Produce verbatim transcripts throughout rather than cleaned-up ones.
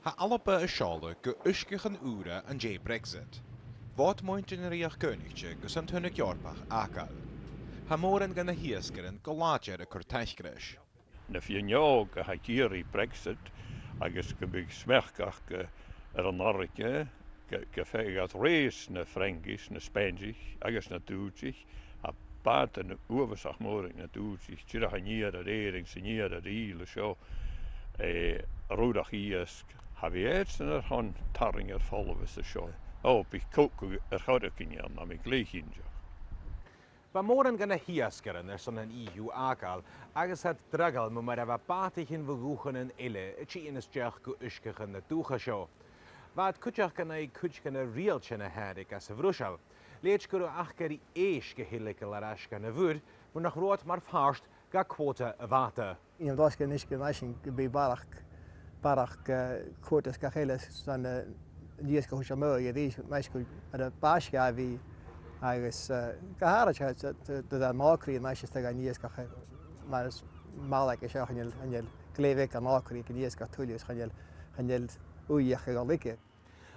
Tha Alba a' seòladh gu uisgeachan ùra an dèidh Brexit. Bhòt muinntir na Rìoghachd Aonaichte gus an t-Aonadh Eòrpach fhàgail. Tha mòran de na h-iasgairean gu làidir a' cur taic ris. Na Fiann-òga a tha ag iarraidh Brexit agus gum bi smachd aca air an fhairge, gu, gum faigh iad rèis na Fraingis, na Spàinntis agus na Dùdaich, a' bàta uabhasach mòr aig na Dùdaich, dìreach an iar air Èirinn 's an iar air Ìle seo, eh, a' rùrach iasg, cha bhi iadsan airson tarraing air falbh às a seo. O, bidh cogadh air choreigin ann, tha mi glè chinnteach. Bha mòran de na h-iasgairean airson an E U fhàgail, agus tha iad draghail mu mar a bha bàtaichean bho dhùthchannan eile a' tighinn a-steach gu uisgeachan na dùthcha seo. Bha iad cuideachd an aghaidh cuid de na riaghailtean a thàinig às a' Bhruiseal. Leithid gun robh aca ri èisg a thilgeil air ais dhan a' mhuir, mura robh iad mar phàirt de chuota a' bhàta. Chan eil dòchas a-nis gun fhàs sin, gum bi barrachd, barrachd, eh, cuotas gach eile san, eh, an iasg a chuir seo a-muigh a-rithist, mar as coireach, mar a b' àbhaist a bhith, agus, eh, gu h-àraidh, eh, d-, d-, d-, an òigridh, mar as coireach, an iasg a chuir, mar as math leam seo, chan eil, chan eil glè bheag an òigridh aig an iasg ach tuilleadh, chan eil, chan eil ùidh aca a dhol thuige.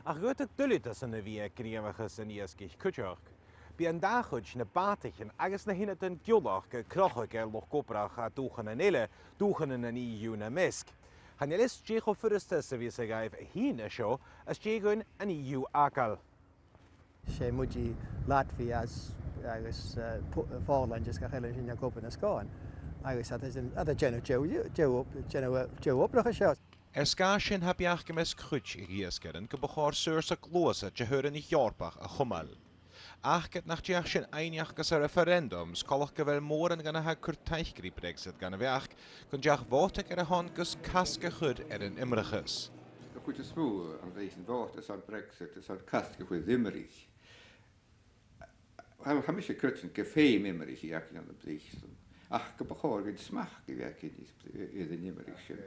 Ach dh'fhaodadh duilgheadas a bhith aig gnìomhachas an iasgaich cuideachd. Bidh an dà chuid, na bàtaichean agus na h-ionadan giullachd, a' crochadh air luchd-obrach à dùthchannan eile, dùthchannan an E U nam measg. Chan eil fhios dè cho furasta 's a bhios a dh'fhaodadh a thighinn à seo às dèidh dhuinn an E U fhàgail. 'S e muinntir Latvia is, agus, eh, Po-, Pòlainn is gach uile sin a tha ag obair na sgòthan. Agus tha iad a', tha iad a' dèanamh deagh, deagh, deagh, deagh obrach an seo. Air sgàth sin, tha beachd am measg cuid de dh'iasgairean gum bu chòir saorsa gluasaid de dh'Aonadh Eòrpach a chumail. Ach ged nach deach sin aineachadh sa referendum, 's coltach gu bheil mòran de na tha a' cur taic ri Brexit dhan a' bheachd gun deach bhòtadh air a shon gus casg a chur air an iomrachas. A' chuid as motha an rèis an bhòt airson Brexit, airson casg a chur air iomraidh. Uill, tha mise a' creidsinn gum feum iomraidh a bhith againn ann am Breatainn, ach gum bu chòir dhuinn smachd a bhith againn air, air an iomradh sin.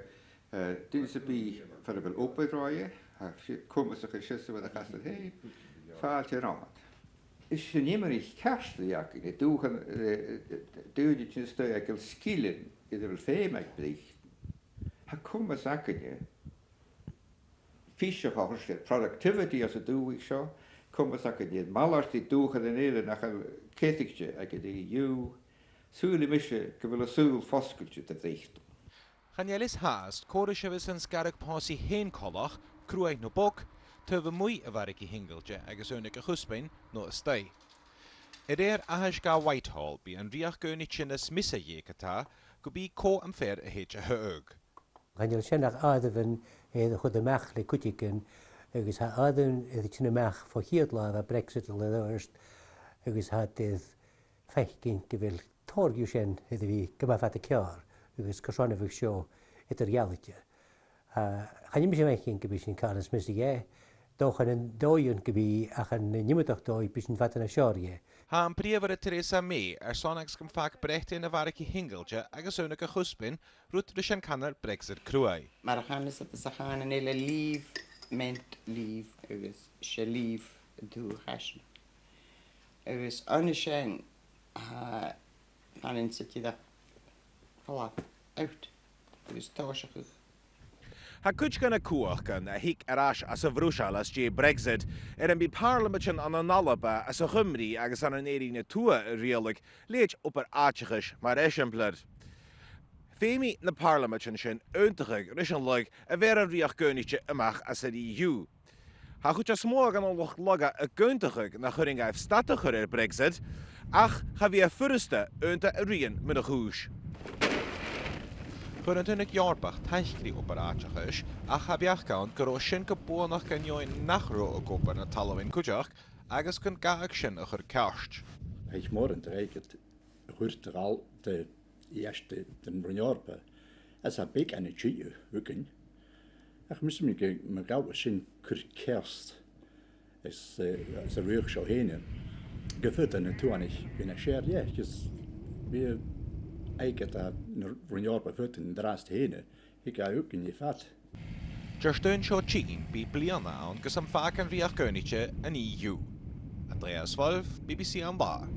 Eh, duine sam bith far a bheil obair roimhe, tha e comasach a bhith a' seasamh air a chastan fhèin, fàilte romhad. Is an iomradh ceart a bhith againn, an dùthaich, eh, eh, daoine a' tighinn a-steach aig a bheil sgilean air a bheil feum aig Breatainn. Tha comas againne fios a chur air productivity anns an dùthaich seo, comas againn air malairt de dhùthchannan eile nach eil ceadaichte aig an E U, saoilidh mise gu bheil an saoghal fosgailte do Bhreatainn. Chan eil fhios fhathast cò ris a bhios an sgaradh pòsaidh fhèin coltach, cruaidh no bog, taobh a-muigh a' mhargaidh shingiltidh agus aonadh a' chuspain no a-staigh. A rèir aithris dha Whitehall, bidh an Rìoghachd Aonaichte nas miosa dheth ge-tà, ge bith cò am fear a thèid a thaghadh. Chan eil sin ach àireamhan air a chur a-mach le cuideigin, agus tha àireamhan air a thighinn a-mach bho chiad latha a bha Brexit a' dol air adhart, agus tha iad air faicinn gu bheil tòrr dhiubh sin air a bhith gu math fada ceàrr, agus carson a bhiodh seo eadar-dhealaichte. A, chan eil mise a' faicinn gum bi sin càil nas miosa dheth, 's dòcha an dòigh gum bi, ach an iomadach dòigh bidh sinn fada nas fheàrr dheth. Tha am Prìomhaire Theresa May airson agus gum fàg Breatainn a' mhargaidh shingiltidh agus aonadh a' chuspain, rud ris an canar Brexit cruaidh. Mar a chanas iad sa chànan eile, leave meant leave, agus 's e leave an t-uabhas a th' ann. Agus an sin, tha, chan eil sinn ach falbh, out, agus tòiseachadh. Tha cuid de na cumhachdan a thig air ais às a' Bhruiseal às dèidh Brexit, air am bi pàrlamaidean ann an Alba is a' Chuimrigh agus ann an Èirinn a Tuath a' riaghladh, leithid obair àiteachais mar eisimpleir. Feumaidh na pàrlamaidean sin aontachadh ris an lagh a bheir an Rìoghachd Aonaichte a-mach às an E U. Tha a' chuid as motha dhen luchd-lagha ag aontachadh nach urrainn dhaibh stad a chur air Brexit, ach cha bhi e furasta aonta a ruighinn mun a' chùis. Chuir an t-Aonadh Eòrpach taic ri obair àiteachais, ach tha beachd ann gun robh sin gu buannachd dhan fheadhainn nach robh ag obair na talmhainn cuideachd, agus gun gabhadh sin a chur ceart. Tha e mòran dreuchd a chur de dh'fhàilte, de dh'fhàilte dhan Roinn Eòrpa, is tha beagan a' tighinn thugainn. Ach measaim gu, ma ghabhas sin cur ceart is, eh, is an rìoghachd seo fhèin, gum faodaidh na tuathanaich bhith nas fheàrr dheth, agus bidh airgead dhan Roinn Eòrpa a' faotainn an-dràsta fhèin, thig e thugainn fad. Dìreach an seo tighinn, bidh bliadhna ann gus am fàg an Rìoghachd Aonaichte an E U. Andreas Wolff, B B C An Là.